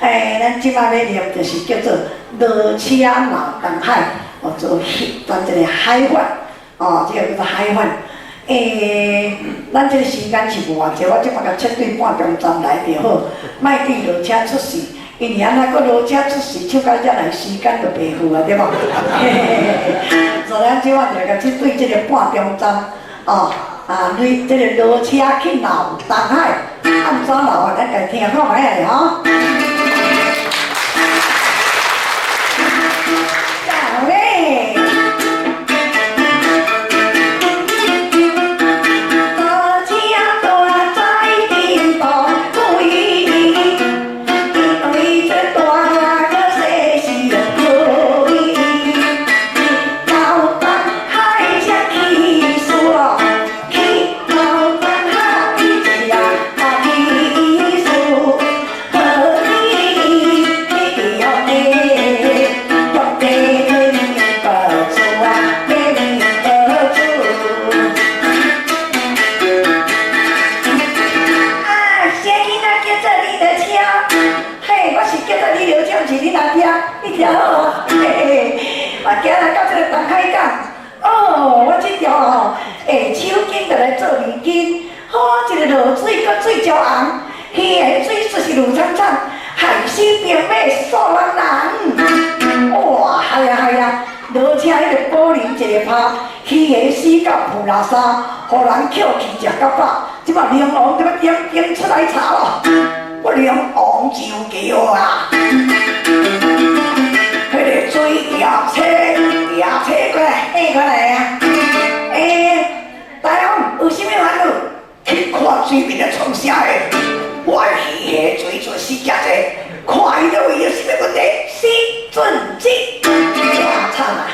欸，咱這擺欲念就是叫做落車鬧東海，哦，做傳一個海法，哦，這個叫做海法。欸，咱這個時間是無偌濟，我這擺共切對半鐘站來就好，莫對落車出事，因為按呢閣落車出事，唱到遮來時間就白付啊，對無？嘿嘿嘿，所以咱這擺就來共切對這個半鐘站，哦，啊，對這個落車去鬧東海，按怎鬧啊？咱家聽看覓仔吼。予人捡去食到飽，這擺龍王這擺點兵出來查咯，我龍王上轎啊，彼個水夜車夜車過來，欸過來啊，欸，大王有啥物煩惱？去看水面咧創啥的？我的魚蝦水準死遮濟，看伊倒位有啥物問題？是准旨，哇慘啊！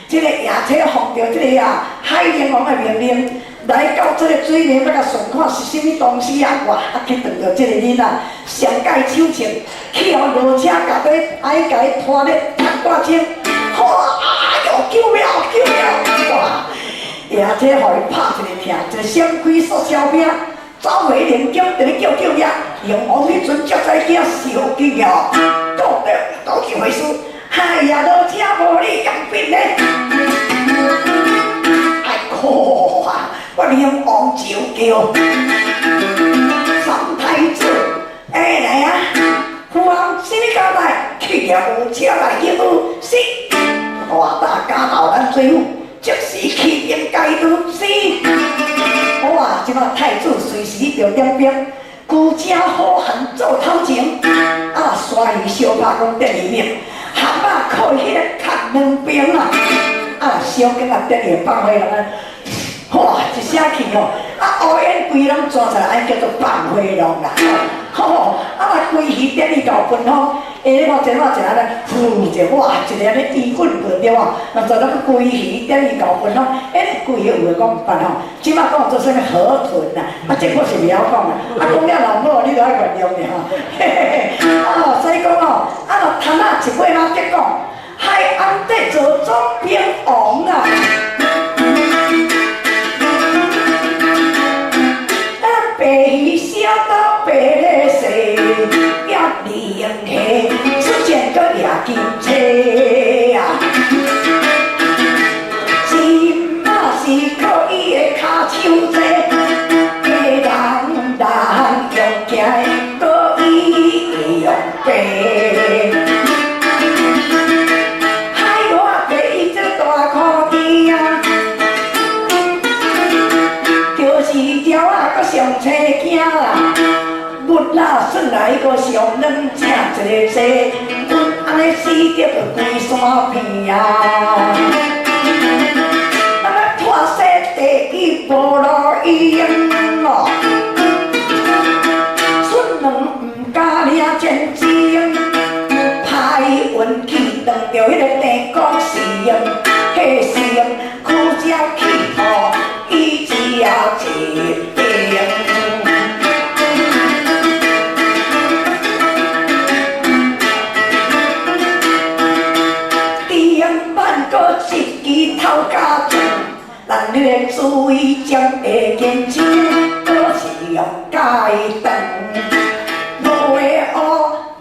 這個夜車奉著這個啊海龍王的命令，來到這個水面，欲共巡看是啥物東西啊！哇，啊去撞著這個囡仔，上蓋手槍，去予落車共底愛共伊拖咧踢掛槍，哇！哎喲，救命！救命！哇！夜車予伊拍一個疼，一個閃開速小兵，走回靈宮，佇咧叫救命。龍王彼陣才知影燒緊哦，到底倒一回事？哎呀，落車無你共變咧！哎苦啊！我龍王就叫三太子，欸來啊！父王啥物交代？去掠有車來應付，是。大胆敢鬧咱水府，即時起兵解刀，是。哇！這擺太子隨時著點兵，孤家好漢做頭前，啊，鯊魚相拍講得伊命，蛤蟆靠彼個殼兩邊啊，啊，小囡仔得伊放火龍啊！哇！一聲氣吼，啊烏煙規攏鑽出來，按叫做放火龍啦！吼，啊若規魚典伊到芬芳，下咧我前我一下咧，呼一下哇，一個按呢煙滾滾對無？若做咱規魚典伊到芬芳，欸，規个有話講毋捌吼。這擺講做啥物河豚啦，啊，這我是袂曉講啦。啊，講了老母你著愛原諒咧吼。嘿嘿嘿，哦，所以講哦，啊若窗仔一尾仔得講，海暗底做總兵王啊！白魚小到白咧細，也龍蝦出戰閣掠金車啊！這馬是靠伊的跤手濟，家人人用行，閣伊用爬。海外第一這大箍仔啊，就是鳥仔閣上青驚啦，物仔算來閣上軟，正一个济，阮按呢死得規山片啊！啊，拖西第一無路用哦，出门毋敢領前前，歹運氣撞著彼個鄭國時，彼時苦才去土。伊只一边，顶万阁一支头家钻，人彼个水针会坚强，阁是用解断。无会乌，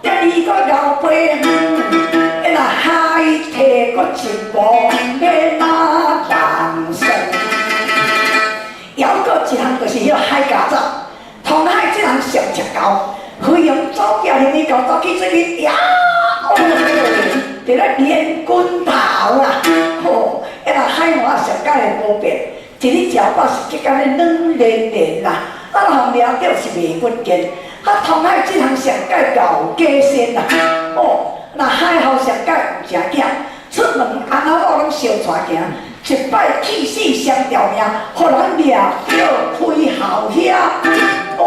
典伊阁落熬飞，那海提閣一无那人算。猶閣一項就是彼个海家走，通海這人上食猴，飛鷹走寄入去，猴走去水面，呀，哦，佇咧連滾頭啦，吼，那海岸上蓋會無變，一日食飽是結甲咧軟連連啦，啊，予掠著是袂穩健。啊，通海這項上蓋猴假仙啦，哦，那海猴上蓋有食囝，出門翁仔某攏相帶行。一擺氣死雙條命，予人掠著開喉遐。哦，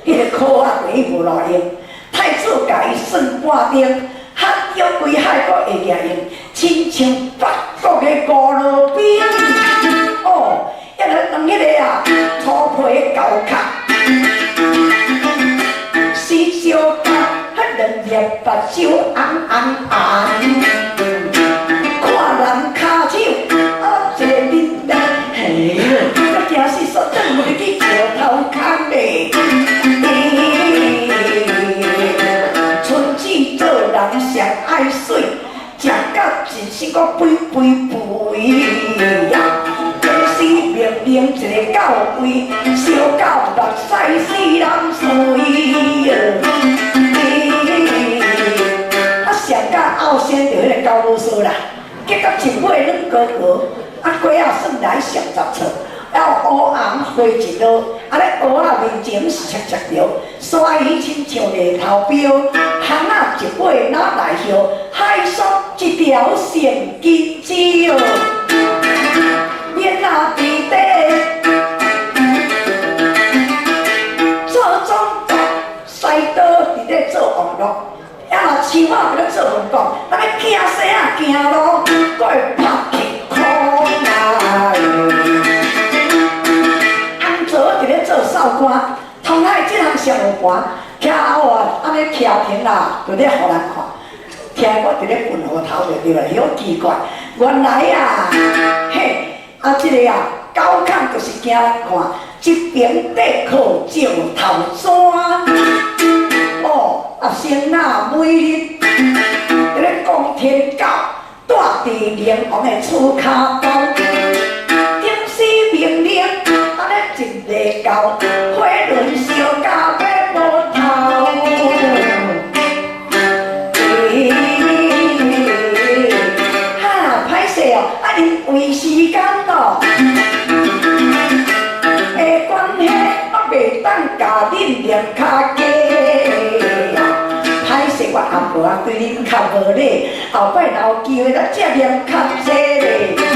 彼个苦仔過去無路用，太子共伊算半鐘，喝藥歸海閣會舉用，親像北國的五羅兵。哦，一來當彼個啊，粗皮厚殼，死燒甲，彼兩粒目睭紅紅紅，看人跤手。一个面咧，嘿，我驚死煞轉回去石頭空咧。春子做人上愛媠，食甲一身閣肥肥肥呀。天時明明一个到位，燒到目屎死人水。啊，上甲後生就彼个高老師啦，結果一尾軟膏膏。啊，雞仔算來上十寸，還有烏紅花一落，啊咧蚵仔面前是赤赤著，鯊魚親像犁頭標，蚶仔一尾哪來葉，海雙一條成金枝哦，免啊佇底做總督，西刀佇咧做王樂，啊若樹仔佇咧做文講，咱咧行生仔行路，閣會拍起空來。翁婆佇咧做哨官，通海這項上有盤，徛後啊，按呢徛停啦，就咧予人看。聽講佇咧笨河頭就對啦，好奇怪，原來啊，嘿，啊這個啊，狗孔就是驚人看，一邊地靠石頭山，哦，啊先仔每日佇咧講天教，住佇靈王的厝跤頭，定時命令，按呢一个到，火輪燒甲欲無頭。咦，哈，歹勢哦，啊因為時間哦的關係，我袂當共恁念較加。歹勢我阿婆啊對恁較無禮，後擺若有機會咱才念較濟咧。